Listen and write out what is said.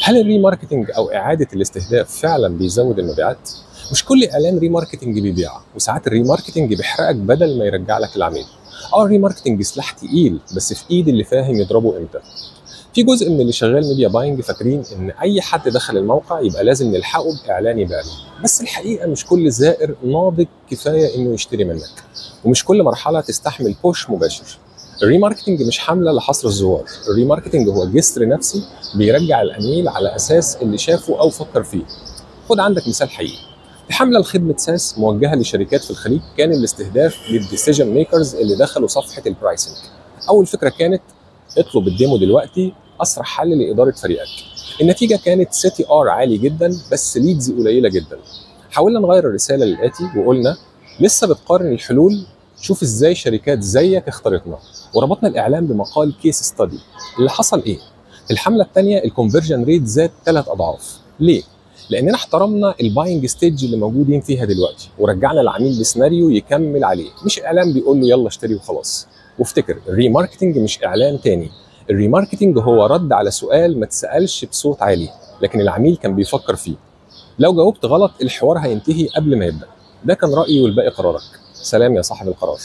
هل ال remarketing او اعاده الاستهداف فعلا بيزود المبيعات؟ مش كل اعلان remarketing بيبيع، وساعات ال remarketing بيحرقك بدل ما يرجع لك العميل. ال remarketing سلاح تقيل، بس في ايد اللي فاهم يضربه امتى. في جزء من اللي شغال media buying فاكرين ان اي حد دخل الموقع يبقى لازم نلحقه باعلان يبيع له، بس الحقيقة مش كل زائر ناضج كفاية انه يشتري منك، ومش كل مرحلة تستحمل push مباشر. ال remarketing مش حمله لحصر الزوار، ال remarketing هو جسر نفسي بيرجع العميل على اساس اللي شافه او فكر فيه. خد عندك مثال حقيقي. في حمله لخدمة SaaS موجهة لشركات في الخليج، كان الاستهداف لل decision makers اللي دخلوا صفحة ال pricing. اول فكرة كانت اطلب ال demo دلوقتي، اسرع حل لادارة فريقك. النتيجة كانت CTR عالي جدا بس leads قليله جدا. حاولنا نغير الرسالة للاتي وقلنا لسه بتقارن الحلول؟ شوف ازاي شركات زيك اختارتنا، وربطنا الاعلان بمقال case study. اللي حصل ايه؟ في الحملة الثانية ال conversion rate زاد 3 اضعاف. ليه؟ لاننا احترمنا ال buying stage اللي موجودين فيها دلوقتي، ورجعنا العميل بسيناريو يكمل عليه، مش اعلان بيقول له يلا اشتري وخلاص. وافتكر، ال remarketing مش اعلان تاني، ال remarketing هو رد على سؤال ما اتسالش بصوت عالي لكن العميل كان بيفكر فيه. لو جاوبت غلط الحوار هينتهي قبل ما يبدا. ده كان رايي والباقي قرارك. سلام يا صاحب القرار.